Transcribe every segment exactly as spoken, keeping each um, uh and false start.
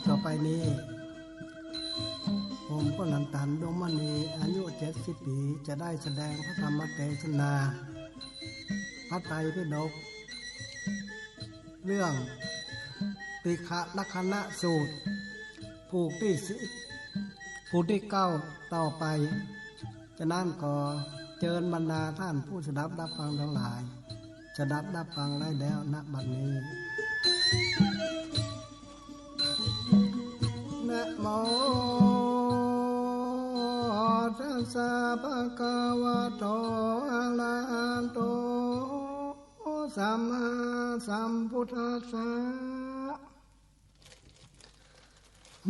ต่อไปนี้ ผมก็หลันตัน ดวงมณี อายุเจ็ดสิบปี๋ จะได้แสดงพระธรรมเตสนา พระไตรปิฎก เรื่องติขลักขณสูตร ผูกตี้สิบ ผูกตี้เก้า ต่อไป ฉะนั้นขอเจิญบรรดาท่านผู้สดับรับฟังตังหลาย สดับรับฟังได้แล้ว ณ บัดนี้ นะโมตัสสะ ภะคะวะโต อะระหะโต สัมมาสัมพุทธัสสะ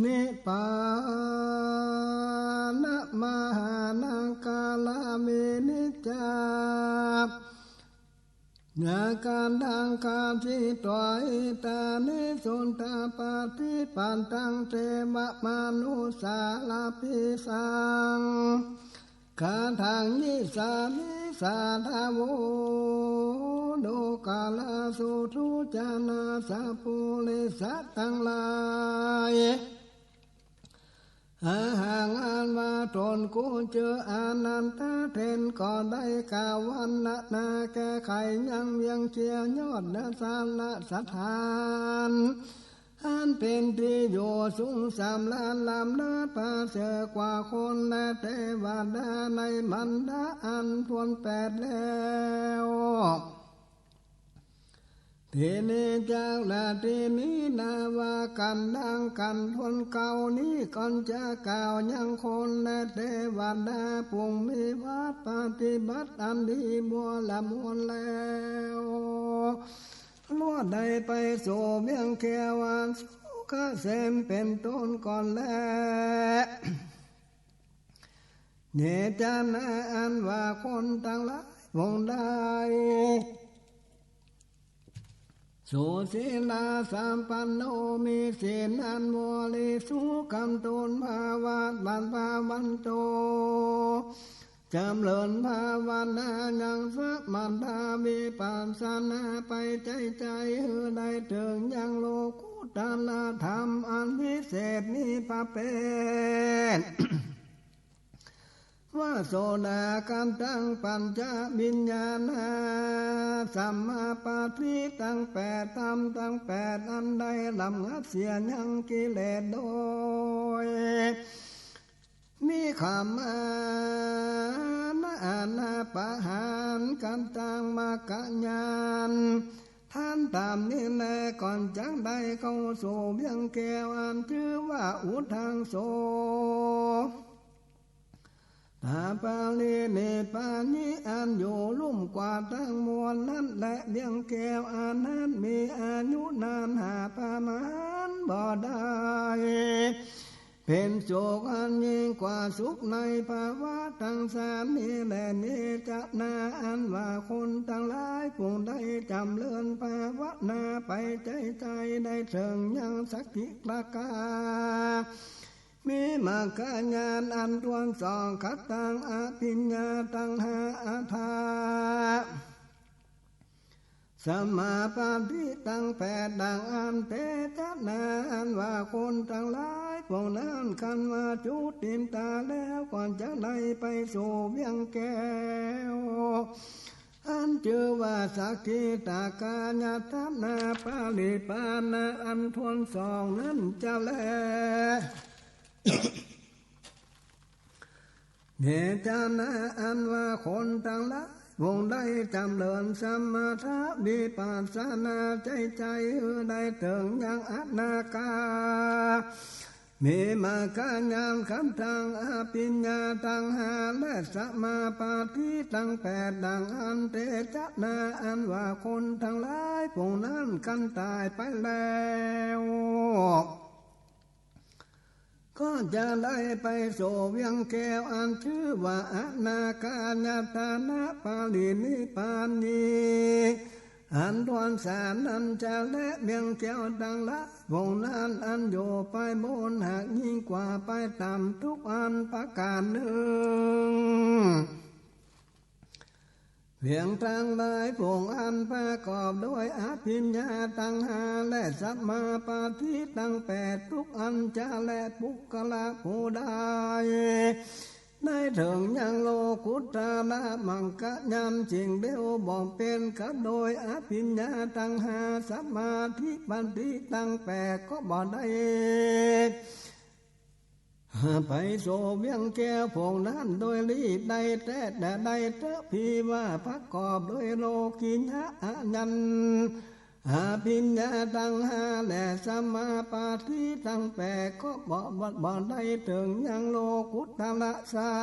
นิพพานะมหานาคารามิ นิจจา ยาคันธัง คาทิตวา หิตานิ สุตตา ปะฏิปันตัง เตวะมะนุสสานะภิสัง ฆาตัง อิสสามิ สาธาวะ โลกาลา สุทุจานา สัปปุริสะตังหลาย อะหัง อันว่าตนกูจื้ออานันทะเถรก็ได้กล่าววรรณนาแก้ไขยังเวียงเคียวยอดยศาสถาน อันเป๋นตี้อยู่สูงส่ำเลิศล้ำเลิศประเสริฐกว่าคนและเตวดาในบรรดาอันถ้วนแปดแล้ว ทีนี้จักราตรีนี้นาว่ากั๋นดังกั๋นถ้วนเก่านี้ ก่อนจะกล่าวยังคนและเตวดาผู้มีวัตรปฏิบัติอันดีบัวละมวลแล้ว ล้วนได้ไปสู่เวียงแก้วอันสุขเกษมเป๋นต้นก่อนแล เนจานะ อันว่าคนตังหลายปวงได้ สุศีลาสัมปันโน มีศีลอันบริสุทธิ์ กำตูนภาวัตวันภาวันโต จำเริญภาวนายังสมถะวิปัสสนาไปใจ๋ใจ๋ หื้อได้เถิงยังโลกุตตรธรรมอันวิเศษนี้ประเภท ว่าโสดากันตังปัญจวิญญาณา สัมมาปาทิตังแปด ธรรมตังแปดอันได้รำงับเสียยังกิเลสโดย นิกขมมานะอานาปะหารกันตังมรรคญาณ ทันต๋ามนี้แลก่อนจักได้เข้าสู่เวียงแก้วอันจื้อว่าอุทังโส ตาปารินิพพานี อันอยู่ลุ่มกว่าตังมวลนั้นแล เวียงแก้วอันนั้นมีอายุนานหาประมาณบ่ได้ เป๋นสุขอันยิ่งกว่าสุขในภาวะตังสามนี้แล เนจานะ อันว่าคนตังหลายปวงได้จำเริญภาวนาไปใจ๋ใจ๋ ได้เถิงยังสักกิตกา มีมรรคญาณอันถ้วนสอง ขัตตัง อภิญญาตัง หาอัฏฐะ สัมมาปาทิตังแปดดังอั้น เตจานะ อันว่าคนตังหลายปวงนั้น คันว่าจุตินตาแล้ว ก่อนจะได้ไปสู่เวียงแก้ว อันจื้อว่าสักกิตกายตนะปริพานะอันถ้วนสองนั้นจะแล เนจานะ อันว่าคนตังหลายปวงได้จำเริญสมถะวิปัสสนาใจ๋ใจ๋ หื้อได้เถิงยังอนาคา มีมรรคญาณขัตตัง อภิญญาตัง หา และสัมมาปาทิตังแปดดังอั้น เตจานะ อันว่าคนตังหลายปวงนั้น คันต๋ายไปแล้ว ก็จะได้ไปสู่เวียงแก้วอันจื้อว่าอนาคายตนะปรินิพพานี อันถ้วนสามนั้นจะแล เวียงแก้วตังหลายปวงนั้น อันอยู่ไปบนหากยิ่งกว่าไปต่ำทุกอันประก๋านนึ่ง เพียงตังหลายผู้อันประกอบโดยอภิญญาตังห้า และสมาปัตติตังแปด ทุกอันจะแล ปุคคละผู้ใด ได้เถิงยังโลกุตตระมัคคะญาณ สิ่งเดียวบ่เป็นกับโดยอภิญญาตังห้า สมาธิปัตติตังแปด ก็บ่ได้ ไปสู่เวียงแก้วผู้นั้นโดยลีได้แต๊ แต่ได้เต๊อะ ภิว่าประกอบโดยโลกิยะญาณ อภิญญาตังห้า และสมาปัตติตังแปด ก็บ่ บ่ บ่ได้เถิงยังโลกุตตระฌา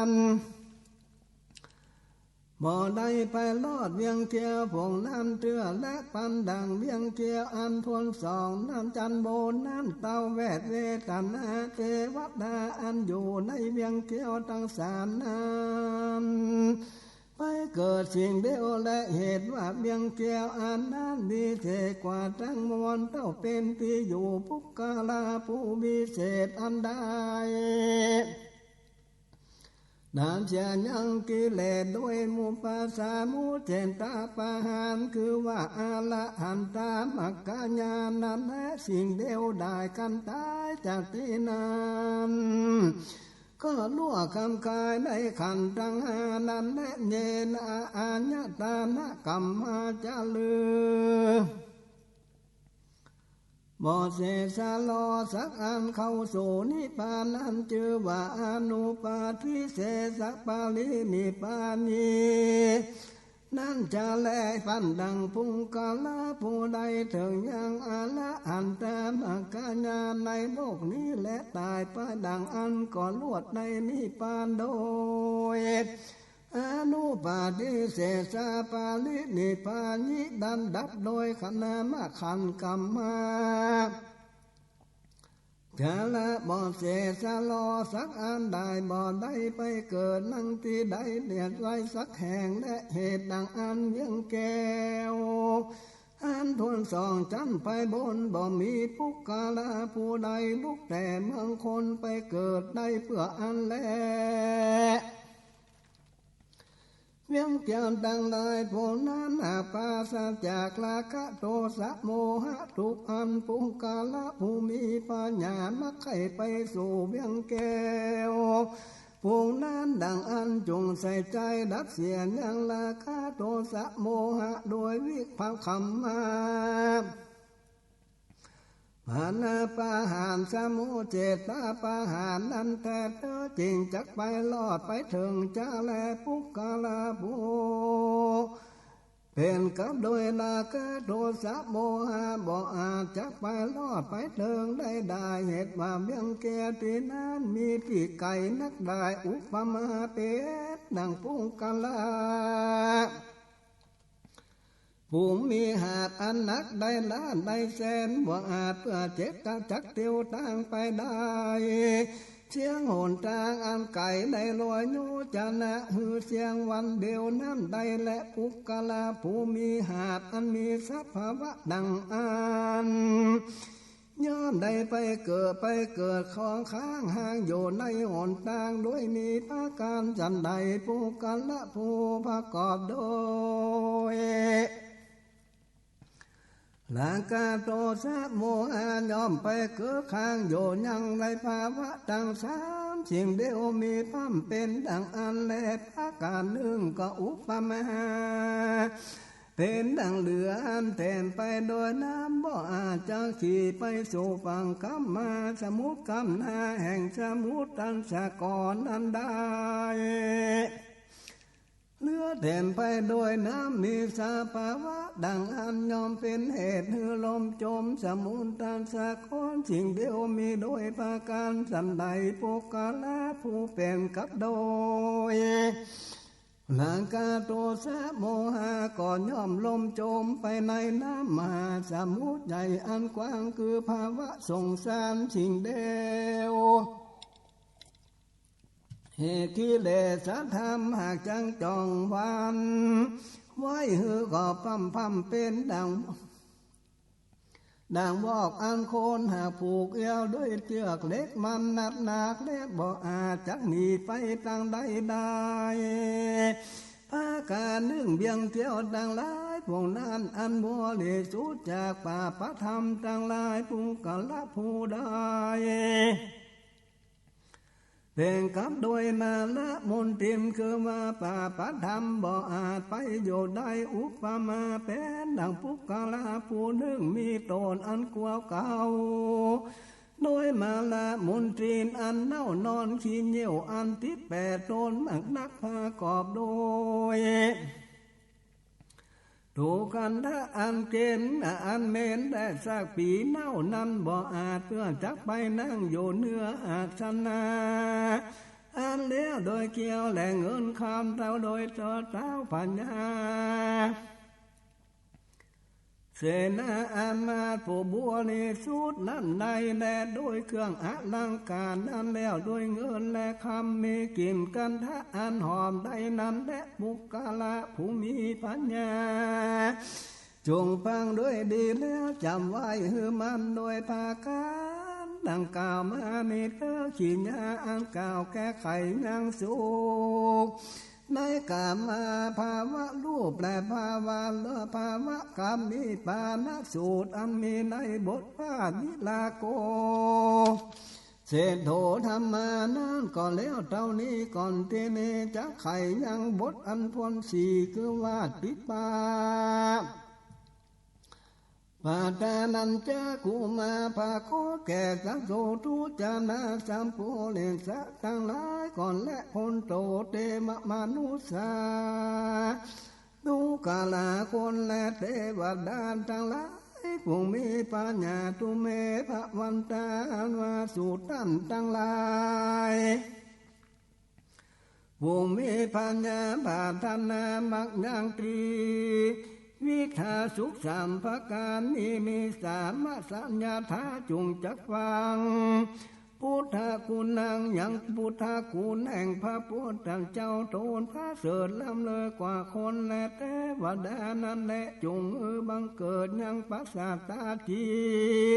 น บ่ได้ไปรอดเวียงแก้วผู้นั้นเตื้อ และปานดังเวียงแก้วอันถ้วนสองนั้น จันทร์บนนั้น เต้าแวดเวสสันดรเทวดาอันอยู่ในเวียงแก้วตังสามนั้น ไปเกิดสิ่งเดียว และเหตุว่าเวียงแก้วอันนั้นวิเศษกว่าตังมวล เต้าเป็นตี้อยู่ปุคคละผู้วิเศษอันใด ตัดเสียยังกิเลสโดยมุปปาสามุจเฉทปาหาร คือว่าอรหันตมัคคะญาณนั้นแล สิ่งเดียวดายกันต๋ายจากตี้นั้น ก็ล่วงคำคายในขันธ์ตังห้านั้นแล เยนะอายตนะกัมมาจะลือ บ่เสสะลอสักอันเข้าสู่นิพพานนั้น จื้อว่าอนุปาทิเสสะปรินิพพานี นั้นจะแล ปานดังปุคคละผู้ใดเถิงยังอรหันตมัคคะญาณในโลกนี้ และต๋ายไปดังอั้นก็ลวดได้นิพพานโดย อนุปาทิเสสะปรินิพพานี ดันดับโดยคณะมะขันธ์กัมมา จะละบ่เสสะลอสักอันได้ บ่ได้ไปเกิดนังตี้ใดเดียดไว้สักแห่ง และเหตุดังอั้นเวียงแก้วอันถ้วนสองจั้นไปบน บ่มีปุคคละผู้ใดลุกแต่เมืองคนไปเกิดได้เปื้ออั้นแล เวียงแก้วตังหลายผู้นั้นหากปราศจากราคะโทสะโมหะทุกอัน ปุคคละผู้มีปัญญามักใค่ไปสู่เวียงแก้ว ผู้นั้นดังอั้นจงใส่ใจ๋ดัดเสียยังราคะโทสะโมหะโดยวิคัมภะ ปาณาปาหาระสมุจเฉทปาหาระนั้นแต๊เต๊อะ จึงจักไปรอดไปเถิงจะแล ปุคคละผู้เป็นกับโดยราคะโทสะโมหะ บ่อาจจักไปรอดไปเถิงได้ดาย เหตุว่าเวียงแก้วตี้นั้นมีตี้ไก๋นักดาย อุปมาเป๋นดังปุคคละ ผู้มีหาบอันหนักได้ล้านได้แสน บ่อาจเปื้อเจ็ดจะจักเตียวตางไปได้ เสี้ยงหนตางอันไก๋ได้ร้อยโยชนะ หื้อเสี้ยงวันเดียวนั้นได้แล ปุคคละผู้มีหาบอันมีสภาวะดังอั้น ย่อมได้ไปเกิด ไปเกิดของค้างห้างอยู่ในหนตางโดยมีประก๋านสันใด ปุคคละผู้ประกอบโดยราคะโทสะโมหะ ย่อมไปเกิดค้างอยู่ยังในภาวะตังสามสิ่งเดียว มีพร่ำเป๋นดังอั้นแล ประก๋านนึ่งก็อุปมา เป๋นดังเฮืออันเต๋มไปโดยน้ำ บ่อาจจักขี่ไปสู่ฝั่ง กัมมาสมุทร ก้ำหน้าแห่งสมุทรอันสากรนั้นได้ เฮือเต๋มไปโดยน้ำมีสภาวะดังอั้น ย่อมเป๋นเหตุหื้อล่มจมสมุทรอันสากรสิ่งเดียว มีโดยประก๋านสันใด ปุคคละผู้เป๋นกับโดย ราคะโทสะโมหะก็ย่อมล่มจมไปในน้ำมหาสมุทรใหญ่อันกว้าง คือภาวะสงสารสิ่งเดียว เหตุกิเลสธรรมหากจักจ้องหวั่นไหวหื้อก็พร่ำพร่ำเป๋นดัง ดังวอกอันคนหากผูกเอี้ยวด้วยเจื้อกเหล็กมันนักหนา และบ่อาจจักหนีไปตางใดได้ ประก๋านนึ่งเบียงเตี้ยวตังหลาย พวกนั้นอันบริสุทธิ์จากปาปธรรมตังหลาย ปุคคละผู้ใด เพ่งกับโดยมลมลทิน คือว่าปาปธรรมบ่อาจไปอยู่ได้ อุปมาเป๋นดั่งปุคคละผู้นึ่งมีต๋นอันกั๋วเก่า โดยมลมลทินอันเน่านอนขี้เยี่ยวอันติดแป๋ต๋นมากนัก ประกอบโดย ถูขันธะอันเก็นอันเหม็นและซากผีเน่านั้น บ่อาจเตื้อจักไปนั่งอยู่เหนืออาสนะ อันเลี้ยวโดยเกลียวและเงินคำเต้าโดยเท้าพญาเสนาอามาตย์ผู้บริสุทธิ์นั้นใน และโดยเครื่องอลังก๋ารนั้นแล้ว โดยเงินและคำมีกลิ่นคันธะอันหอมได้นั้นแล ปุคคละผู้มีปัญญา จงฟังโดยดีแล้วจ๋ำไว้หื้อมั่น โดยประก๋านดั่งกล่าวมานี้เต๊อะ กิริยาอันกล่าวแก้ไขยังสุข ในกามภาวะรูปและภาวะ ภาวะกรรม นิพพานสูตรอันมีในบทว่าวิราโก เศรษโฐ ธัมมานั้นก็แล้วเต้านี้ก่อน ตี้นี้จะไขยังบทอันพ่นสี่ คือว่าติปา ปาตานัญจะกุมาร พระโคแก่สัตว์โสทุจนะสัมปุริสะตังหลายก่อน และคนโต เตวะมนุสสา ปุคคละคนและเตวดาตังหลาย ผู้มีปัญญา ตุเม ภะวันตา อันว่าสูตันตังหลาย ผู้มีปัญญา ปรารถนามักยังตรีวิชาสุขสามประก๋านนี้ มีสามัญญาถา จงจักฟัง พุทธะกุณัง ยังพุทธะคุณแห่งพระพุทธเจ้าต๋นประเสริฐล้ำเลิศกว่าคนและเตวดานั้นแล จงหื้อบังเกิดยังปัสสาทาจิ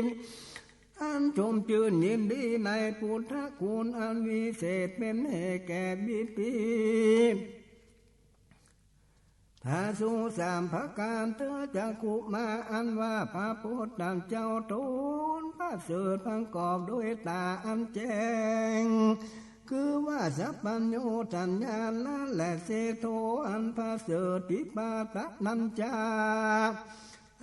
ตอันชมจื้นยินดีในพุทธะคุณอันวิเศษ เป๋นเหตุแก่ปีติ ถาสุสามประก๋านเต๊อะ จักขุมาร อันว่าพระพุทธเจ้าต๋นประเสริฐประกอบโดยต๋าอันแจ้ง คือว่าสัพพัญญูตัญญานั้นแล เศรษโฐ อันประเสริฐ ติปาตะนัญจะ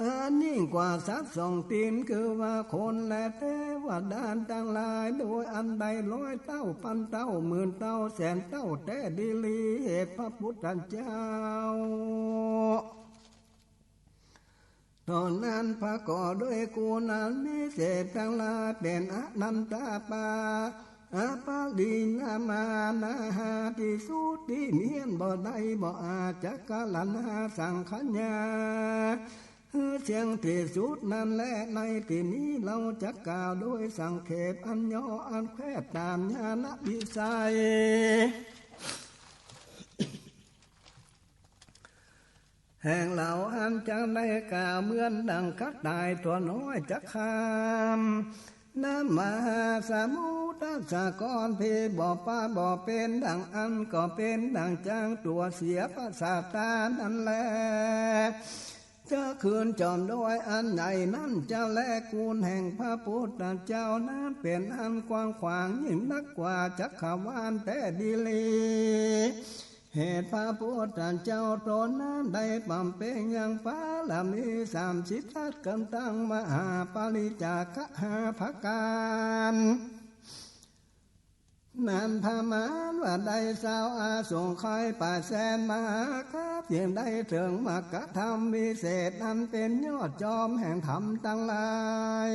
อันยิ่งกว่าสัตว์สองตี๋น คือว่าคนและเตวดาตังหลาย โดยอันได้ร้อยเต้า ปันเต้า หมื่นเต้า แสนเต้าแต๊ดีหลี เหตุพระพุทธเจ้าต๋นนั้นประกอบโดยคุณอันวิเศษตังหลาย เป๋นอนันตปา อปริมาณา หาตี้สุดตี้เมียนบ่ได้ บ่อาจจักกะละนาสังขยา หื้อเสี้ยงตี้สุดนั้นแล ในตี้นี้เฮาจักกล่าวโดยสังเขปอันย่ออันแควบต๋ามญาณวิสัยแห่งเฮาอันจักได้กล่าว เหมือนดั่งกระต่ายตั๋วน้อยจักข้ามน้ำมหาสมุทร สะกอนตี้บ่ปะบ่เป๋น ดั่งอั้นก็เป๋นดั่งจางตั๋วเสียปัสสาทานั้นแล จะขึ้นจ๋อมดอยอันใหญ่นั้นจะแล คุณแห่งพระพุทธเจ้านั้นเป๋นอันกว้างขวางยิ่งนักกว่าจักรวาลแต๊ดีหลี เหตุพระพุทธเจ้าต๋นนั้นได้บำเพ็ญยังบารมีสามสิบทัศน์ เกินตั้งมหาปริจจาคห้าประก๋าน นั้นประมาณว่าได้ซาวอาสงไขยป๋ายแสนมหากัป จึงได้เถิงมรรคธรรมวิเศษ อันเป๋นยอดจอมแห่งธรรมตังหลาย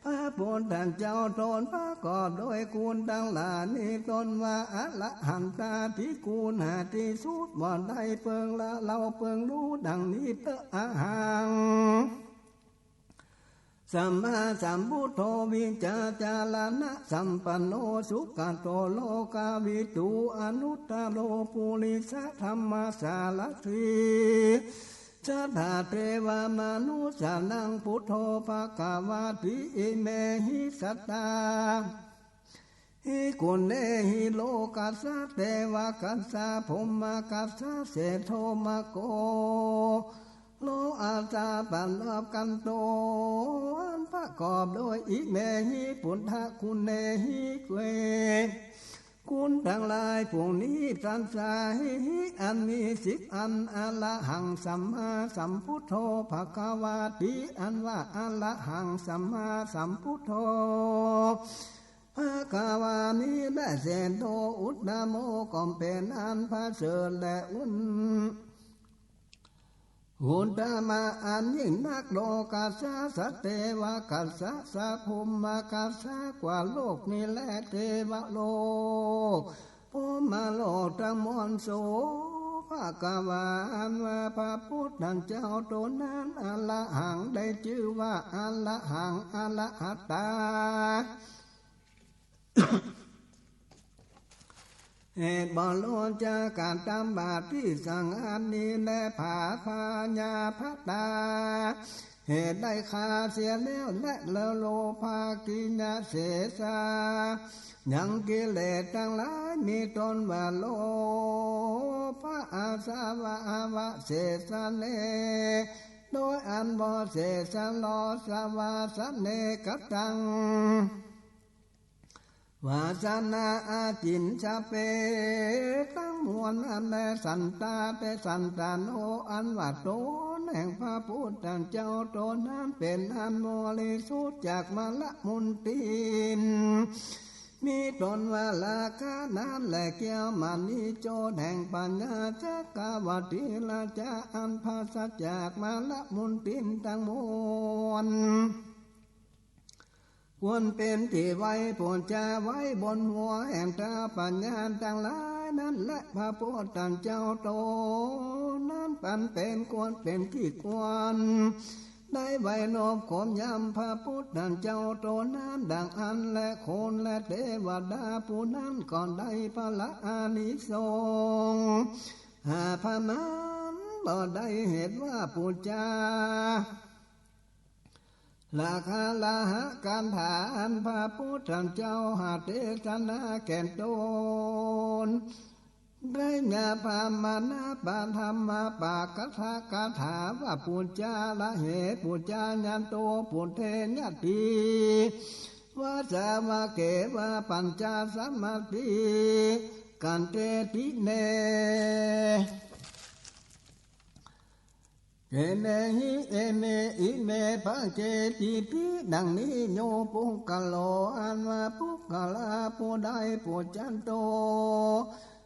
พระพุทธเจ้าต๋นประกอบโดยคุณตังหลายนี้ ต๋นว่าอรหันตา ตี้คุณหาตี้สุดบ่ได้ เปิงละเฮาเปิงฮู้ดั่งนี้เต๊อะ อะหัง สัมมาสัมพุทโธ วิชชาจารณะสัมปันโณ สุขโตโลกวิทู อนุตตโรปุริสธรรมสารถี สัทธาเทวมนุสสานัง พุทโธภะคะวาติ อิเมหิสัตตา กุณเณหิ โลกัสสะ เตวกัสสะ พรหมกัสสะ เสโทมะโก โลอาสาปันลบกันโต อันประกอบโดย อิเมหิ ปุทธะกุณเณหิ เก คุณตังหลายผู้นี้ สัสสาหิ อันมีสิบอัน อะระหัง สัมมาสัมพุทโธ ภะคะวาติ อันว่า อะระหัง สัมมาสัมพุทโธ ภะคะวา นี้แล เสโท อุตตโม ก็เป๋นอันประเสริฐและอุต อุตตมะ อันยิ่งนัก โลกัสสะ สัตเตวกัสสะ สัพพรหมกัสสะ กว่าโลกนี้แล เตวโลก พรหมโลกตังมวล โส ภะคะวา อันว่าพระพุทธเจ้าตนนั้น อะระหัง ได้จื้อว่า อะระหัง อะระหะตา เหตุบ่โลนจากการทำบาปตี้สงัดนี้แล ผาพญาผะตา เหตุได้ฆ่าเสียแล้วแล ละโลภะกิยะเสสา ยังกิเลสตังหลายมีต้นว่า โลภะ อาสวะ อวเสสะเน โดยอันบ่เสสะ โลภะ สวาสะเน กตัง วาสนา อาจินจะเป ตังมวลนั้นแล สันตา แต่สันตาโน อันว่าตนแห่งพระพุทธเจ้าตนนั้นเป๋นอันบริสุทธิ์จากมลมุนทิน มีต้นว่า ราคะ นั้นแล แก้วมณีโจทย์แห่งปัญญา จักกัปวัตติราชา อันปราศจากมลมุนทินตังมวล ควรเป๋นตี้ไว้ปู๋จาไว้บนหัวแห่งท้าวปัญญาตังหลายนั้นแล พระพุทธเจ้าตนนั้นปันเป๋นควร เป๋นตี้ควร ได้ไว้นบขมยำพระพุทธเจ้าตนนั้นดังอั้นแล คนและเตวดาผู้นั้นก็ได้ผละอานิสงส์ หาประมาณบ่ได้ เหตุว่าปู๋จา ละคาละหะคาถาอันพระพุทธเจ้าหาเตสนาแก่ตน ได้ยาพามนาปาธรรมปากัตถคาถาว่า ปู๋จาระเห ปู๋จายันโต ปุเทยะติ วาสาวะเกวา ปัญจสมาติ กันเตติเน เกเนหิ เอเม อิเม ภะเกติติ ดังนี้อยู่ ปุคคโล อันว่าปุคคละผู้ใด ปุจจันโต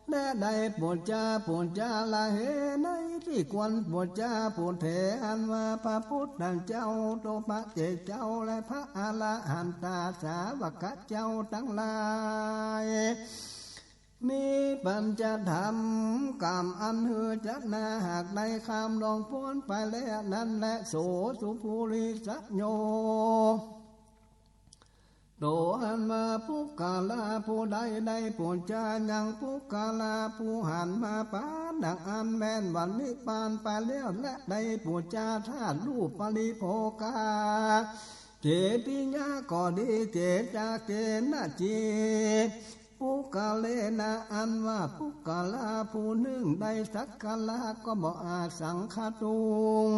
และได้ปู๋จา ปู๋จาระเห ในตี้ควรปู๋จา ปุเถ อันว่าพระพุทธเจ้า โตพระเจเจ้า และพระอรหันตาสาวกเจ้าตังหลาย มีปัญจธรรมกำอันหื้อจักนา หากได้ข้ามล่วงป๊นไปแล้วนั้นแล โส สุปุริสโย โต อันว่าปุคคละผู้ใดได้ปู๋จายังปุคคละผู้หันมาปานดังอั้น แม่นวันนิพพานไปแล้ว และได้ปู๋จาธาตุรูปปริโภคา เจติยะก็ดี เจตาเกนะจิ ปุคคเลนะ อันว่าปุคคละผู้นึ่งได้สักการะก็บ่อาจสังขะตุง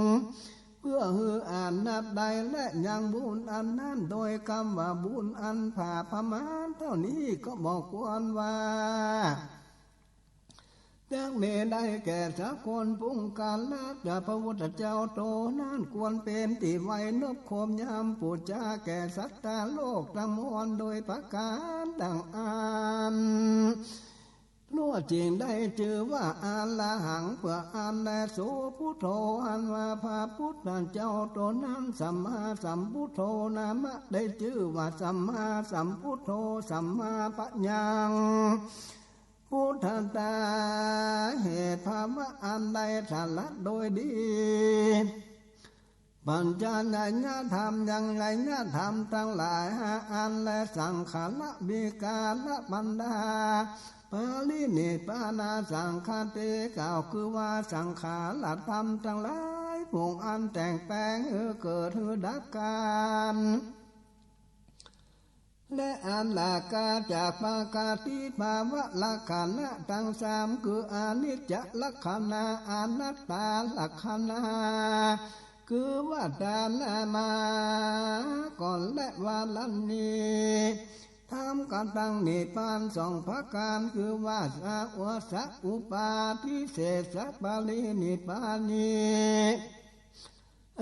เพื่อหื้ออาจนับได้ และยังบุญอันนั้นโดยกำว่าบุญอันผ่าประมาณเต้านี้ก็บ่ควรว่า จักมีได้แก่สักคน ปุคคละจะพระพุทธเจ้าโตนั้นควรเป๋นตี้ไว้นบขมยำปู๋จาแก่สัตตาโลกตังมวลโดยประก๋านดังอั้น โลกจึงได้จื้อว่าอรหัง เปื้ออั้นแล โส พุทโธ อันว่าพระพุทธเจ้าโตนั้น สัมมาสัมพุทโธ นามะได้จื้อว่าสัมมาสัมพุทโธ สัมมาปะยัง พุทธัตตา เหตุภาวะอันได้สละโดยดี ปัญจไญญะธรรมยังไญญะธรรมตังหลายห้าอัน และสังขาระวิการะบันดา ปรินิพพานาสังขติ กล่าวคือว่าสังขารธรรมตังหลายปรุงอันแต่งแป๋งหื้อเกิดหื้อดับกั๋น และอันละกาจากปกติภาวะลักษณะตังสาม คืออนิจจลักษณะ อนัตตาลักษณะ คือว่าตานามาก่อนและวาระนี้ ธรรมกตังนิพพานสองประก๋าน คือว่าสะวะสะอุปาทิเสสะปรินิพพานิ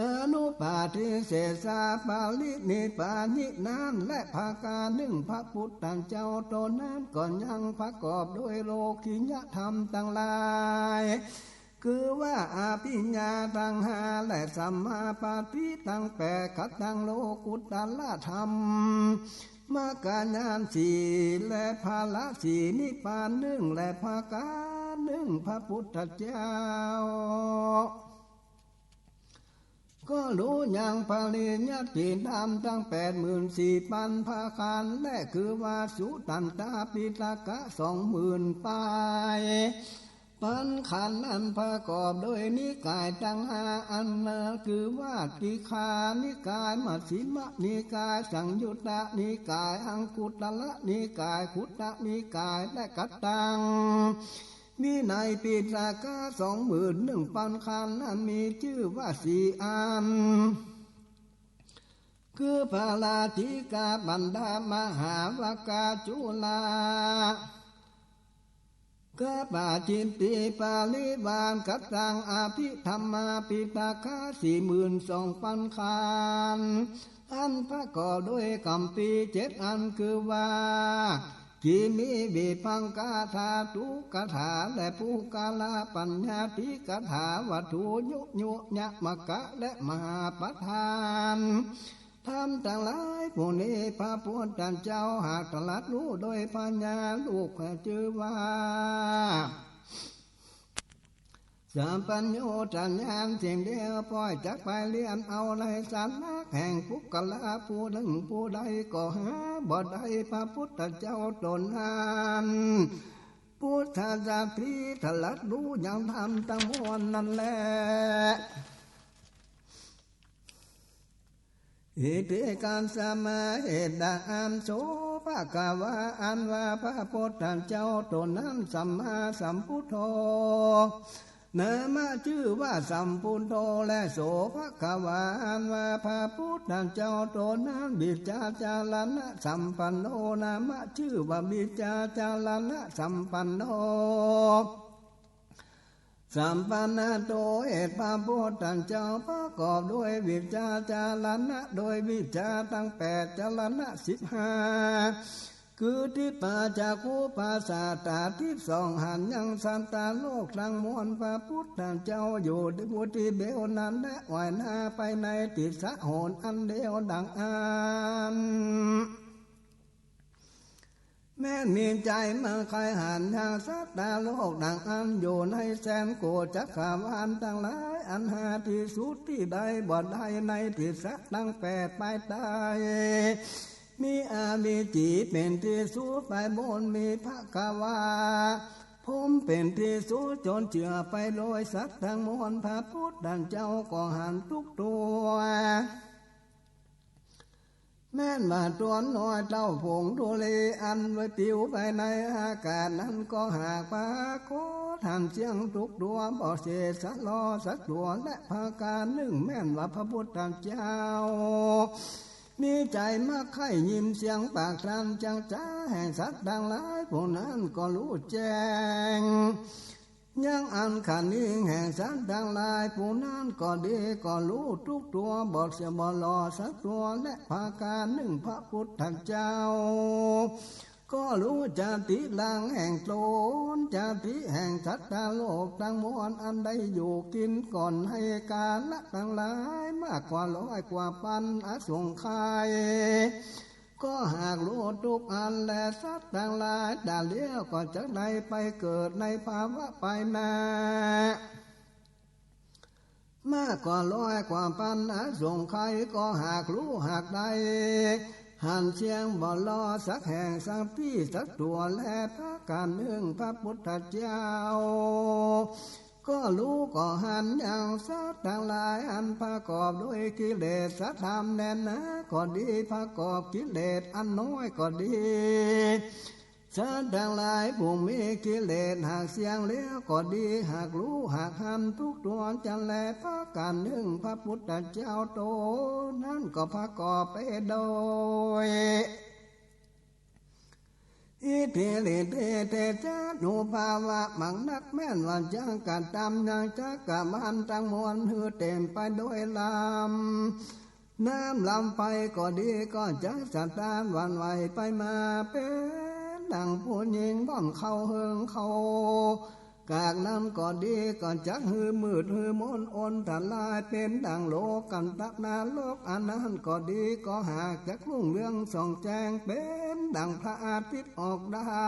อนุปาทิเสสะปรินิพพานินั้น และประก๋านนึ่งพระพุทธเจ้าต๋นนั้นก็ยังประกอบโดยโลกิยธรรมตังหลาย คือว่าอภิญญาตังห้า และสัมมาปัตติตังแปด กตังโลกุตตรธรรม มรรคญาณสี่ และผละสี่ นิพพานนึ่ง และประก๋านนึ่งพระพุทธเจ้า ก็ฮู้ยังปริยัติธรรมตังแปดหมื่นสี่ปันประก๋าน และคือว่าสุตตันตปิฎกะสองหมื่นปายปันขันธ์ อันประกอบโดยนิกายตังห้าอันนั้น คือว่าทีฆานิกาย มัชฌิมนิกาย สังยุตตนิกาย อังคุตตรนิกาย คุตตนิกาย และกตัง วินัยปิฎกะสองหมื่นหนึ่งปันขันธ์ อันมีจื้อว่าสี่อัน คือปาราจิกปัณฑะ มหาวกาจุลกปาจิตติปริวาร กตังอภิธรรมาปิฎกะสี่หมื่นสองปันขันธ์ อันประกอบโดยกัมภีร์เจ็ดอัน คือว่า กิริวิภังคะธาตุกถา และปุคคละปัญญาติกถา วัตถุยุยุยมกะ และมหาปทาน ธรรมตังหลายผู้นี้พระพุทธเจ้าหากตรัสฮู้โดยปัญญา ลูกจื้อว่า สัพพัญญูตญาณ สิ่งเดียวป้อยจักไปเลียนเอาในสำนักแห่งปุคคละผู้นึ่งผู้ใดก็หาบ่ได้ พระพุทธเจ้าต๋นนั้น พุทธสตรีตรัสฮู้ยังธรรมตังมวลนั้นแล อิติ กัสมา เหตุดังอั้น โส ภะคะวา อันว่าพระพุทธเจ้าต๋นนั้น สัมมาสัมพุทโธ นามะจื้อว่าสัมพุทโธ และ โส ภะคะวา อันว่าพระพุทธเจ้าต๋นนั้น วิชชาจารณะสัมปันโน นามะจื้อว่าวิชชาจารณะสัมปันโน สัมปันนโต เหตุพระพุทธเจ้าประกอบด้วยวิชชาจารณะ โดยวิชชาตังแปด จรณะสิบห้า คือทิพย์ตา จักขุ ผสสะตา ทิพย์ส่องหันยังสัตตโลกตังมวล พระพุทธเจ้าอยู่ที่เดียวนั้น และอ้อยหน้าไปในทิศหนอันเดียวดังอั้น แม้นมีใจ๋มาใค่หันยังสัตตโลกดังอั้นอยู่ในแสนโกฏจักรวาลตังหลาย อันหาตี้สุดตี้ใดบ่ได้ในทิศตังแปดปายใต้ มีอวิชชีเป๋นตี้สุดปายบน มีภะคะวาพรหมเป๋นตี้สุดจนเจื้อไปโดยสัตว์ตังมวล พระพุทธเจ้าก็หันทุกตั๋ว แม้นว่าตั๋วน้อยเต้าผงธุลีอันลอยปิวไปในอากาศนั้นก็หากปรากฏหันเสี้ยงทุกตั๋วบ่เสียสะลอสักตั๋ว และประก๋านนึ่งแม้นว่าพระพุทธเจ้ามีใจ๋มาใค่ยินเสียงปากตันจังจ๋าแห่งสัตว์ตังหลายผู้นั้นก็ฮู้แจ้ง ยังอัญคณีแห่งสัตว์ตังหลายผู้นั้นก็ดี ก็ฮู้ทุกตั๋วบ่เสียบ่ลอสักตั๋ว และประก๋านนึ่งพระพุทธเจ้าก็ฮู้จาติหลังแห่งต๋น จาติแห่งสัตตโลกตังมวลอันได้อยู่กิ๋นก่อนในกาละตังหลายมากกว่าร้อยกว่าปันอสงไขย ก็หากฮู้ทุกอันแล สัตว์ตังหลายต๋ายแล้วก็จักได้ไปเกิดในภาวะปายหน้า มากกว่าร้อยกว่าปันอสงไขย ก็หากฮู้หากได้ หันเสี้ยงบ่ลอสักแห่งสักตี้สักตั๋ว และประก๋านนึ่งพระพุทธเจ้า ก็ฮู้ก็หันยังสัตว์ตังหลายอันประกอบด้วยกิเลสธรรมแน่นหนาก็ดี ประกอบกิเลสอันน้อยก็ดี สัตว์ตังหลายผู้มีกิเลสหากเสี้ยงแล้วก็ดี หากฮู้หากหันทุกตัวจันแล ประก๋านนึ่งพระปุทธเจ้าโตนั้นก็ประกอบไปโดย อิทธิฤทธิเตชะอานุภาพะมากนัก แม่นว่าจักกระตำยังจักรวาลตังมวลหื้อเต๋มไปโดยลำน้ำลำไฟก็ดี ก็จักสะท้านหวั่นไหวไปมาเป๋นดั่งผู้ญิงบ่อนเข้าเฮือนเข้า กากนั้นก็ดี ก็จักหื้อมืดหื้อมนอนตรายเป๋นดั่งโลกันตะนรก อันนั้นก็ดี ก็หากจักรุ่งเรืองส่องแจ้งเป๋นดั่งพระอาทิตย์ออกได้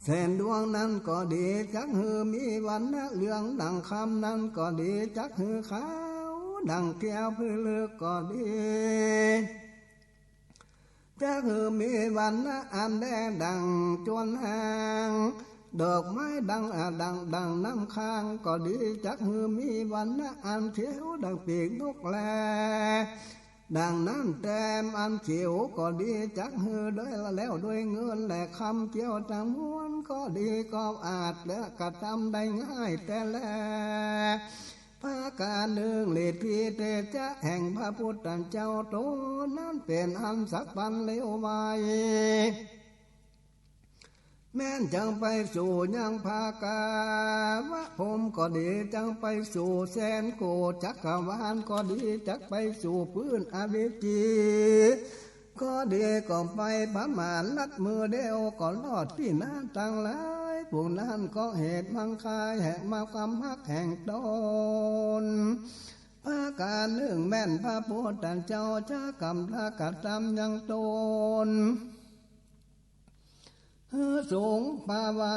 แสนดวงนั้นก็ดี จักหื้อมีวรรณะเหลืองดั่งคำนั้นก็ดี จักหื้อขาวดั่งแก้วผลึกก็ดี จักหื้อมีวรรณะอันแดงดั่งจวนหางดอกไม้ดั่ง อ่า ดั่ง ดั่งน้ำค้างก็ดี จักหื้อมีวรรณะอันเขียวดั่งปีกนกแล ดั่งน้ำแต้มอันเขียวก็ดี จักหื้อโดยแล้วโดยเงินและคำเกี้ยวตังมวลก็ดี ก็อาจและกระตำได้ง่ายแต๊แล ประก๋านนึ่งฤทธิเตชะแห่งพระปุทธเจ้าโตนั้นเป๋นอันสักปันเร็วไว แม่นจักไปสู่ยังพระกาวะพรหมก็ดี จักไปสู่แสนโกฏจักรวาลก็ดี จักไปสู่ปื้นอเวจีก็ดี ก็ไปประมาณลัดมือเดียวก็รอดตี้นาตังหลาย ผู้นั้นก็เหตุมังคายแห่งมาความฮักแห่งตน ประก๋านนึ่งแม่นพระปุทธเจ้าจักกำลักกระตำยังตน หื้อสูงปาวา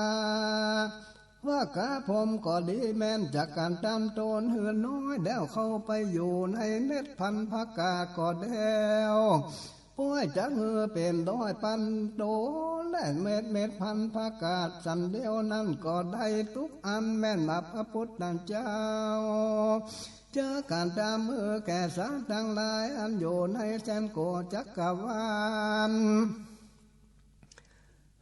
ว่ากาพรหมก็ดี แม่นจักกระตำตนหื้อน้อยแล้วเข้าไปอยู่ในเม็ดพันธุ์ผักกาดก็แล้ว ป้อยจักหื้อเป๋นร้อยปันโต และเม็ดเม็ดพันธุ์ผักกาดสันเดียวนั้นก็ได้ทุกอัน แม่นว่าพระปุทธเจ้าจักกระตำหื้อแก่สัตว์ตังหลายอันอยู่ในแสนโกฏจักรวาล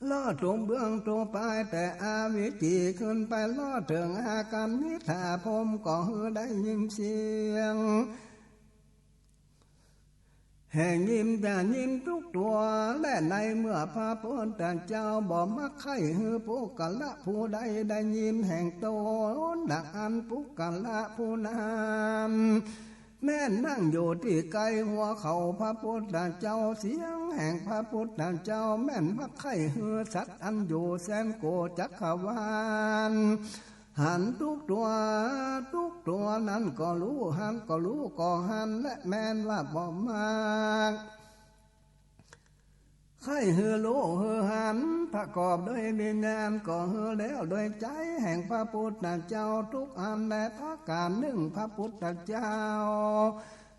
ลอดตรงเบื้องตรงปลายแต่อเวจีขึ้นไปลอดเถิงอากัมมิฏฐพรหมก็หื้อได้ยินเสียงแห่งยินจะยินทุกตัว และในเมื่อพระปุทธเจ้าบ่มักใค่หื้อปุคคละผู้ใดได้ยินแห่งตนดังอั้น ปุคคละผู้นั้น แม่นนั่งอยู่ตี้ใก้หัวเข่าพระปุทธเจ้า เสียงแห่งพระปุทธเจ้าแม่นมักใค่หื้อสัตว์อันอยู่แสนโกฏจักรวาลหันทุกตัว ทุกตัวนั้นก็ฮู้ หันก็ฮู้ก็หัน และแม่นว่าบ่มัก ใค่หื้อฮู้หื้อหัน ประกอบโดยวิญญาณก็หื้อแล้วโดยใจ๋แห่งพระปุทธเจ้าทุกอัน และประก๋านนึ่งพระปุทธเจ้า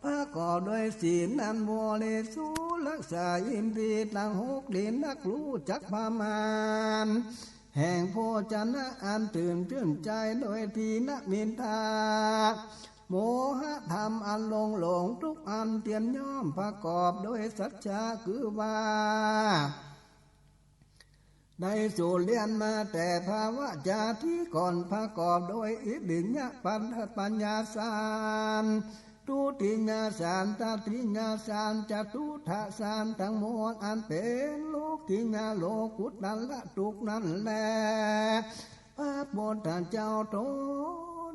ประกอบโดยศีลอันบริสุทธิ์ รักษาอินทรีย์ตังหกดีนัก ฮู้จักประมาณแห่งโภชนะอันตื่นจื้นใจ๋โดยถีนมิจฉา โมหะธรรมอันหลงหลงทุกอันเตียนย่อมประกอบโดยสัจจะคือว่า ได้สูญเรียนมาแต่ภวชาติก่อน ประกอบโดยอิริยาปัญญาฌาน ทุติยฌาน ตติยฌาน จตุตถฌานตังมวลอันเป๋นโลกิยะโลกุตตระทุกนั้นแล พระปุทธเจ้าโต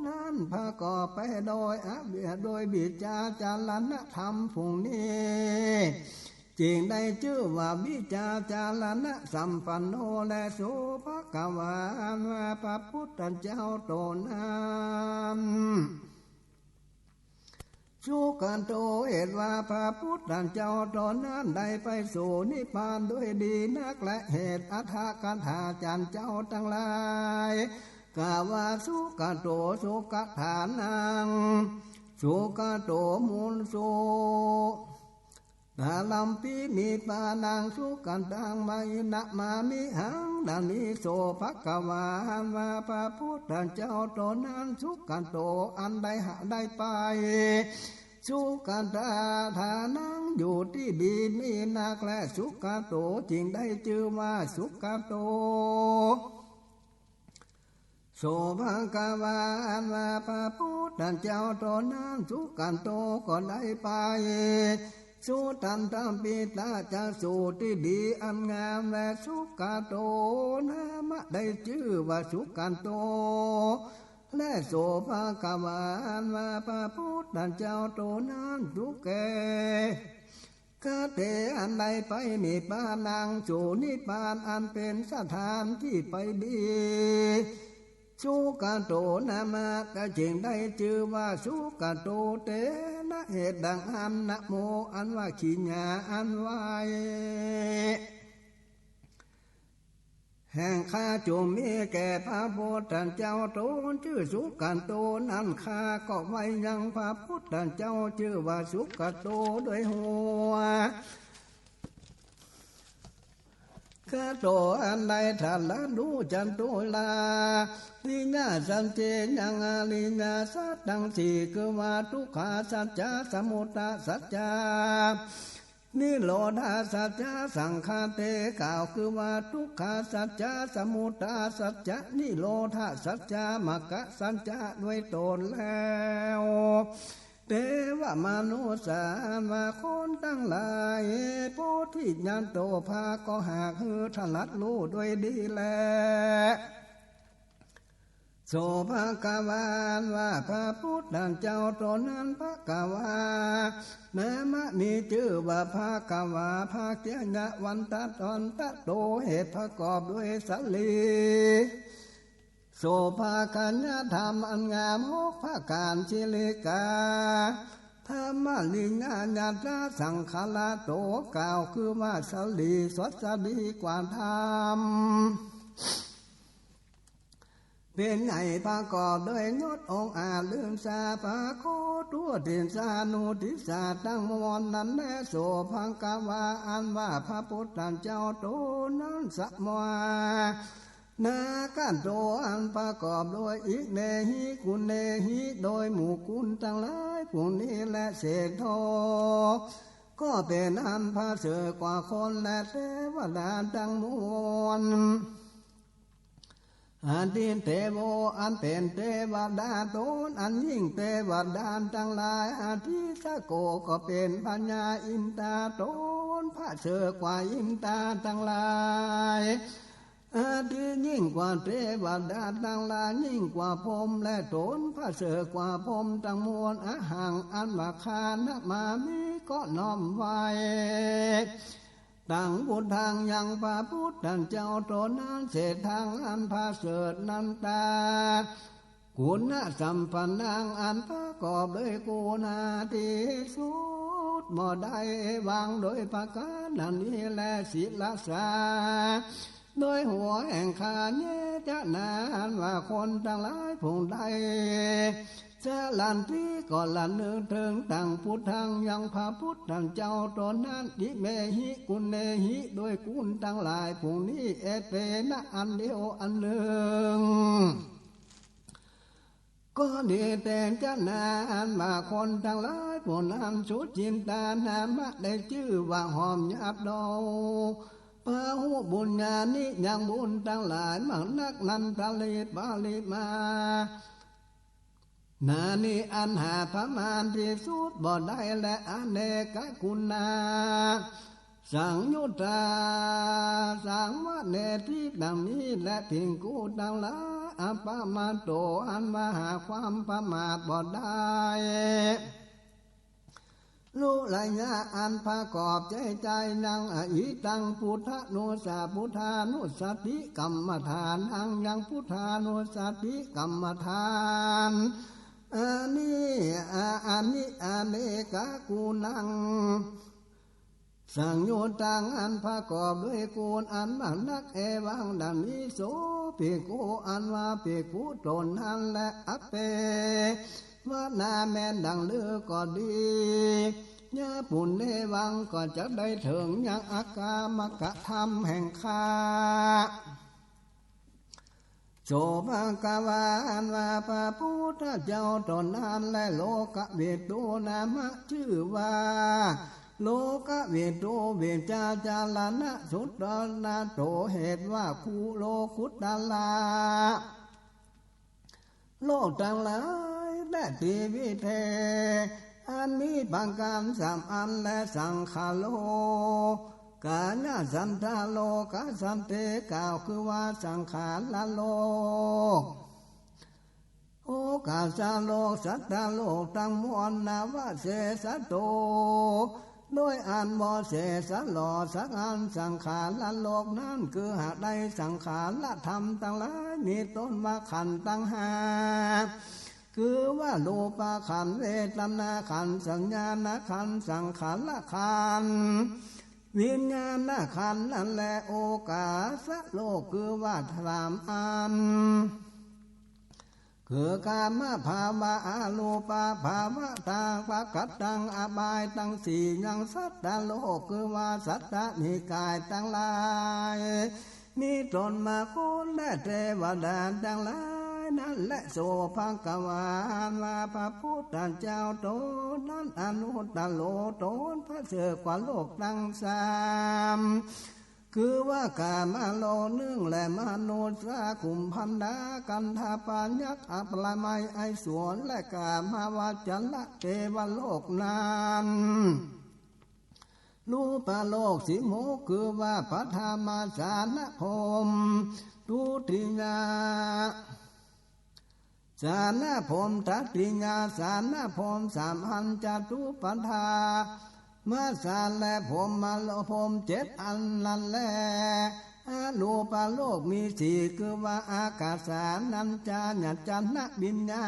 นั้นประกอบไปโดยอวิชชา โดยอวิชชาจรณธรรมผู้นี้ จึงได้จื้อว่าวิชชาจรณสัมปันโน และโสภควา อันว่าพระปุทธเจ้าโตนั้น สุขโต เหตุว่าพระปุทธเจ้าโตนั้นได้ไปสู่นิพพานโดยดีนัก และเหตุอัตถกถาจารย์เจ้าตังหลายกล่าวว่า สุขโต สุขฐานัง สุขโต มูลสุ ทารัมปิ นิพพานัง สุขขันตัง มะหินะมามิหัง ดังนี้ โส ภะคะวา อันว่าพระพุทธเจ้าตนนั้น สุขขันโต อันได้หาได้ไป สุขขันตา ฐานะอยู่ตี้ดีมีนักแล สุขขันโต จึงได้จื้อว่าสุขขันโต โส ภะคะวา อันว่าพระพุทธเจ้าตนนั้น สุขขันโต ก็ได้ไป สุทันตปิตะ จักสุตี้ดีอันงามแล สุขขันโต นามะ ได้จื้อว่าสุขขันโต และ โส ภะคะวา อันว่าพระพุทธเจ้าตนนั้น สุขเข คติ อันได้ไป นิพพานัง สู่นิพพาน อันเป๋นสถานตี้ไปดี สุขขันโต นามะ ก็จึงได้จื้อว่าสุขขันโต เตนะ เหตุดังอั้น นะโม อันว่ากิริยาอันไหว้ แห่งข้าจุ่มมีแก่พระพุทธเจ้าตนจื้อสุขขันโตนั้น ข้าก็ไหว้ยังพระพุทธเจ้าจื้อว่าสุขขันโต โดยหัว ขันโต อันได้ตรัสรู้จักตุรา ริยสัจ ยังอริยสัจตังสี่ คือว่าทุกขาสัจจะ สมุทัยสัจจะ นิโรธาสัจจะ สังคติ กล่าวคือว่าทุกขาสัจจะ สมุทัยสัจจะ นิโรธาสัจจะ มรรคสัจจะ ด้วยตนแล้ว เตวะมนุสสา ว่าคนตังหลาย โพธิญาณโต พระก็หากหื้อตรัสรู้ด้วยดีแล โส ภะคะวา อันว่าพระพุทธเจ้าตนนั้น ภะคะวา นามะ มีจื้อว่าภะคะวา ภาคเจยะวันตะตอนตะโต เหตุประกอบด้วยสรี โสภาคยธรรมอันงามหกประก๋าน สิริกา ธรรมริยญาตาสังขาระโต กล่าวคือว่าสรีสดสดีกว่าธรรม เป๋นใหญ่ประกอบด้วยยศองอาจ ลืมสาพระโคตรทิสานุทิสาตังมวลนั้นแล โสภะคะวา อันว่าพระพุทธเจ้าตนนั้น สมา นาคาโต อันประกอบด้วยอิเมหิ กุเณหิ โดยหมู่กุณตังหลายพวกนี้แล เศรษโฐ ก็เป๋นอันประเสริฐกว่าคนและเตวดาตังมวล อธิเตโว อันเป๋นเตวดาตนอันยิ่งเตวดาตังหลาย อธิสโก ก็เป๋นพญาอินทราตนประเสริฐกว่าอินทราตังหลาย อธิยิ่งกว่าเตวดาตังหลาย ยิ่งกว่าพรหมและตนประเสริฐกว่าพรหมตังมวล อหัง อันว่าข้า นะมามิ ก็น้อมไหว้ ตังพุทธัง ยังพระพุทธเจ้าตนนั้น เศรษฐัง อันประเสริฐนั้นตา กุณสัมปันนัง อันประกอบด้วยกุณาที่สุดบ่ได้ วางโดยประก๋านนี้แล ศิรสา โดยหัวแห่งข้า เยจะนา อันว่าคนตังหลายผู้ใด สรันติ ก็ระลึกเถิงตังพุทธัง ยังพระพุทธเจ้าตนนั้น อิเมหิ กุเณหิ โดยกุณตังหลายผู้นี้ เอเตนะ อันเดียวอันนึ่ง ก็ดีเตจะนา อันว่าคนตังหลายผู้นั้น สุจินตานามะ ได้จื้อว่าหอมหยาบเดา ปะหุปุญญานิ ยังบุญตังหลายมากนัก นันทะลีปริมา นานิ อันหาประมาณที่สุดบ่ได้ และอเนกกุณา สังยุตตา สังวเนติ ดังนี้แล ภิกขุตังหลาย อัปปมาโต อันว่าหาความประมาทบ่ได้ ลุระยะ อันประกอบแก่ใจยัง อหิตัง พุทธานุสสา พุทธานุสสติกรรมฐานัง ยังพุทธานุสสติกรรมฐาน อนิ อ อนิ อเนกกุณัง สังยุตตัง อันประกอบด้วยกุณอันมากนัก เอวัง ดังนี้ โส ภิกขุ อันว่าภิกขุตนนั้นแล อัปเป วนา แม้นดังลือก็ดี ญาปุณเณวัง ก็จะได้เถิงยังอากามกธรรมแห่งข้า โสภควา อันว่าพระพุทธเจ้าต๋นนั้นแล โลกวิทู นามจื้อว่า โลกวิทู วิชาจารณสุตนะโต เหตุว่าคูโลกุตระ โลกตังหลายแล ทิวิเท อันมีประก๋านสามอันแล สังขาโลกา ยะสัตตโลกัสสะเต กล่าวคือว่าสังขารโลก โอกัสสะโลก สัตตโลกตังมวล นวเสสโต โดยอันบ่เสสหลอสักอัน สังขารโลกนั้น คือหากได้สังขารธรรมตังหลาย มีต้นว่าขันธ์ตังห้า คือว่ารูปขันธ์ เวทนาขันธ์ สัญญาณขันธ์ สังขารขันธ์ วิญญาณขันธ์นั้นแล โอกัสสะโลก คือว่าสามอัน คือกามภาวะ อรูปภาวะ ตางประกัดตังอบายตังสี่ ยังสัตตโลก คือว่าสัตตนิกายตังหลาย มีต้นว่าคนและเตวดาตังหลายนั้นแล โสภควา อันว่าพระพุทธเจ้าต๋นนั้น อนุตตโร ต๋นประเสริฐกว่าโลกตังสาม คือว่ากามโลกนึ่งแล มนุสสา กุมพันดา กันทะปะยัคฆ์อปรมัยย์ ไอสวน และกามวจระเตวโลกนั้น รูปโลกสิบหก คือว่าปฐมฌานพรหม ทุติยฌานพรหม ตติยฌานพรหมสามอัน จตุปปฐมฌานและพรหมโลก พรหมเจ็ดอันนั้นแล อรูปโลกมีสี่ คือว่าอากาสานัญจายตนะ วิญญา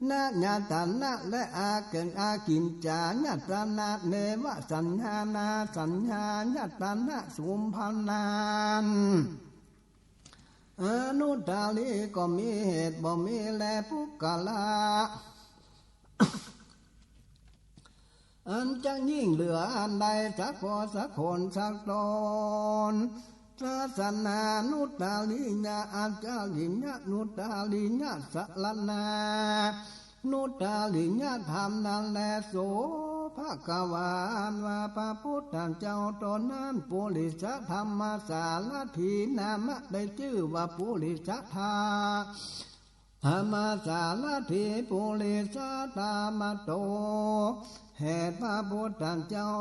ณายตนะ และอากิญอากิญจายตนะ เนวสัญญานาสัญญายตนะ กุมภานั้น อนุตตรีก็มีเหตุบ่มีแล ปุคคละ อันจักยิ่งเหลืออันใดสักข้อสักคนสักตน ศาสนานุตตริยะ อาจาริยะนุตตริยะ สรณานุตตริยะธรรมนั้นแล โสภควา อันว่าพระพุทธเจ้าต๋นนั้น ปุริสธรรมสารถี นามได้จื้อว่าปุริสธรรม ธรรมสารถี ปุริสธรรมโต เหตุพระพุทธเจ้า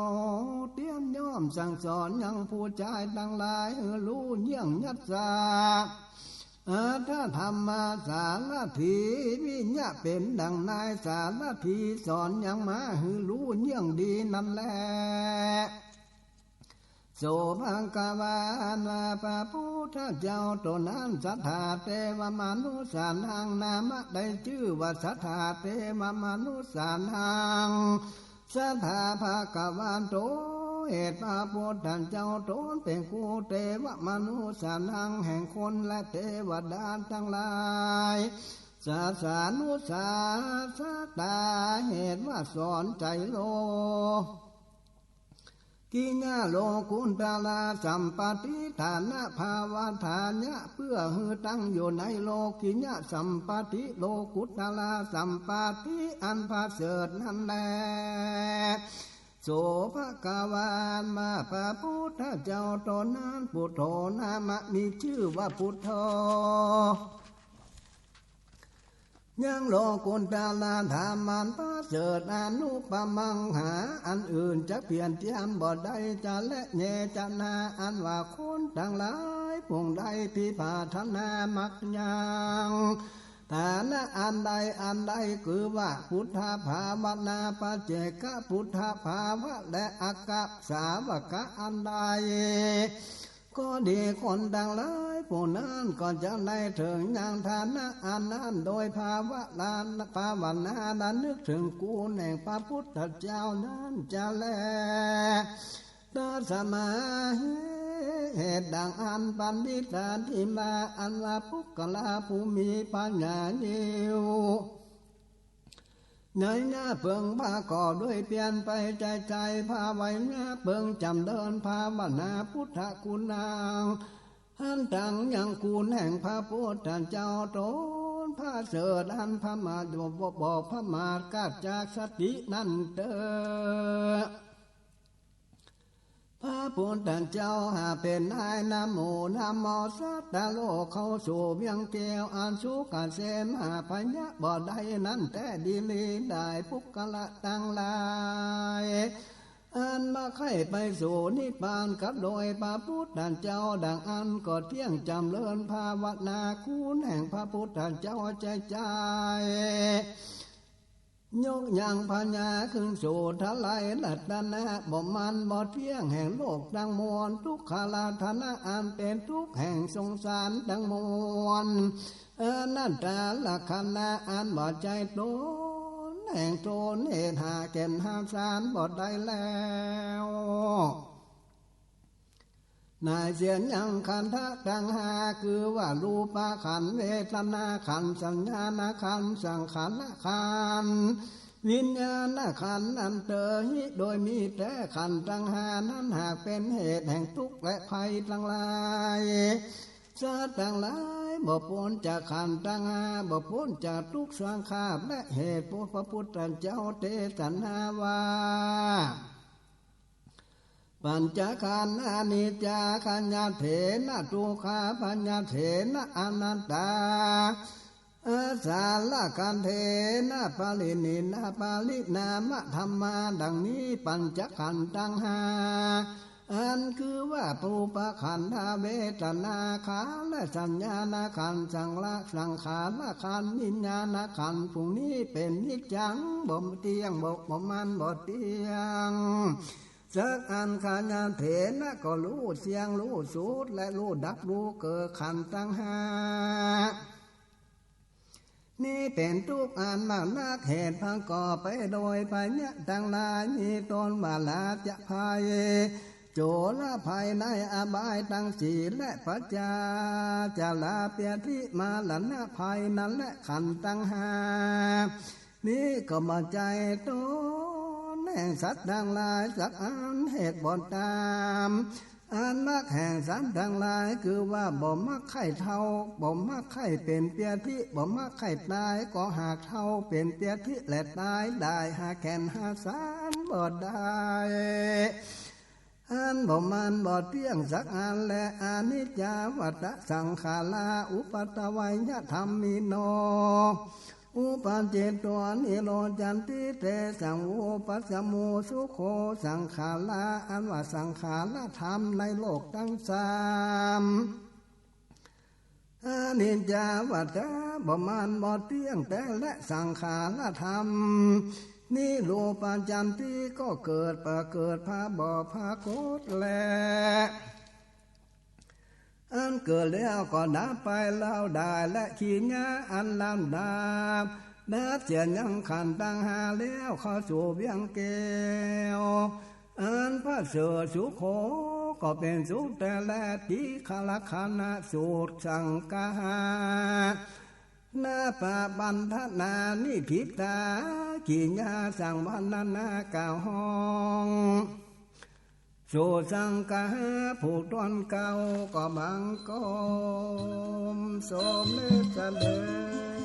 เตี้ยนย่อมสั่งสอนยังผู้จายตังหลาย หื้อฮู้เยี่ยงยัตสะ อัตถธรรมสารถี วิยะเป๋นดั่งนายสารถี สอนยังม้า หื้อฮู้เยี่ยงดีนั้นแล โสภควา อันว่าพระพุทธเจ้าต๋นนั้น สัทธาเตวมนุสสานัง นามได้จื้อว่าสัทธาเตวมนุสสานัง สัทธาภควาโต เหตุพระพุทธเจ้าต๋นเป๋นครูเตวมนุสสานัง แห่งคนและเตวดาตังหลาย ศาสานุสสาสตา เหตุว่าสอนใจ๋โล กิยะโลกุตตระสัมปาทิ ฐานะภาวะฐานะ เปื้อหื้อตั้งอยู่ในโลกิยะสัมปาทิ โลกุตตระสัมปาทิอันประเสริฐนั้นแล โสภควา อันว่าพระพุทธเจ้าต๋นนั้น ปุทโธ นามมีจื้อว่าปุทโธ ยังโลกุตตระธรรมอันประเสริฐ อนุปปมัง หาอันอื่นจะเปรียบเทียบบ่ได้ จะและเยจะนา อันว่าคนตังหลายผู้ใดพิปรารถนามักยัง ฐานะอันใดอันใด คือว่าปุทธภาวนา ปัจเจกปุทธภาวะ และอักขสาวกะอันใด ก็ดี คนตังหลายผู้นั้นก็จะได้เถิงยังฐานะอันนั้น โดยภาวะ ภาวนาระลึกเถิงคุณแห่งพระพุทธเจ้านั้นจะแล ตัสมา เหตุดังอั้น ปัณฑิตาธิมา อันว่าปุคคละผู้มีปัญญายิ่ง ในญาเปิงประกอบด้วยเปียรไปใจ๋ๆ ภาวนาเปิงจ๋ำเริญภาวนาพุทธคุณนาง อันตังยังคุณแห่งพระพุทธเจ้าต๋นประเสริฐอันประมาทบ่ บ่ประมาทกาดจากสตินั้นเต๊อะ พระพุทธเจ้าหาเป๋นนายนำหมู่นำหมอสัตว์โลกเข้าสู่เวียงแก้วอันสุขเกษม หาภัยบ่ได้นั้นแต๊ดีหลีได้ ปุคคละตังหลาย อันมาใค่ไปสู่นิพพานกับโดยพระพุทธเจ้าดังอั้นก็เตี้ยงจ๋ำเริญภาวนาคุณแห่งพระพุทธเจ้าใจ๋ๆ ยกยังพญาขึ้นสู่ทลายรัตนะ บ่มันบ่เตี้ยงแห่งโลกตังมวล ทุกขะรัตนะอันเป๋นทุกข์แห่งสงสารตังมวล อนัตตาลักขณะอันบ่ใจ้ต๋นแห่งต๋น เหตุหาแก่นหาสารบ่ได้แล้ว ในเสี้ยนยังขันธะตังห้า คือว่ารูปขันธ์ เวทนาขันธ์ สัญญาขันธ์ สังขารขันธ์ วิญญาณขันธ์นั้นเต๊อะ โดยมีแต๊ขันธ์ตังห้านั้นหากเป๋นเหตุแห่งทุกข์และภัยตังหลาย สัตว์ตังหลายบ่ป๊นจากขันธ์ตังห้า บ่ป๊นจากทุกข์สังขารและเหตุ พระพุทธเจ้าเตสนาว่า ปัญจขันธ์อนิจจา ขยัตเถนะทุกขา พยัตเถนะอนัตตา อาสาระคันเถนะปริณีนา ปริณามธรรมา ดังนี้ปัญจขันธ์ตังห้า อันคือว่ารูปขันธ์ เวทนาขันธ์ และสัญญาขันธ์ สังละ สังขารขันธ์ วิญญาณขันธ์ ผู้นี้เป๋นนิจจัง บ่เตี้ยง บ่ บ่มัน บ่เตี้ยงสักอัน ขยัตเถนะก็ฮู้เสี้ยง ฮู้สุด และฮู้ดับ ฮู้เกิดขันธ์ตังห้า นี้เป๋นทุกข์อันมากนัก เหตุประกอบไปโดยพยาธิตังหลาย มีต้นว่าราชภัย โจรภัยในอบายตังสี่ และปจา จาราเปียธิ มรณภัย นั้นแหละขันธ์ตังห้า นี้ก็บ่ใจ้ต๋นแห่งสัตว์ตังหลายสักอัน เหตุบ่ตาม อันมักแห่งสัตว์ตังหลาย คือว่าบ่มักใค่เฒ่า บ่มักใค่เป๋นเปียธิ บ่มักใค่ต๋าย ก็หากเฒ่าเป๋นเปียธิและต๋ายได้ หาแก่นหาสารบ่ได้ อันบ่มันบ่เตี้ยงสักอันแล อนิจจาวัฏฏะสังขารา อุปัฏฐวัยยะธัมมิโน อุปัจจิตวานิโรธันติ เตสังวุปปัสสโมสุโข สังขารา อันว่าสังขารธรรมในโลกตังสาม อนิจจาวัฏฏะ บ่มันบ่เตี้ยงแต๊ และสังขารธรรม นิโรธันติ ก็เกิด ปะเกิด ปะบ่ปรากฏแล อันเกิดแล้วก็ดับไปเล่าได้ และขีญาอันลำดับ ดับเสี้ยนยังขันธ์ตังห้าแล้ว เข้าสู่เวียงแก้วอันประเสริฐสุโข ก็เป๋นสุขแต๊แล ติคละขันธสูตร สังคหา นาปะปันธนานิทิตา ขีญาสังวรรณนากล่าวฮ้อง สูตรสังคหาผู้ต้นเก่า ก็บังคมสมเด็จเสด็จ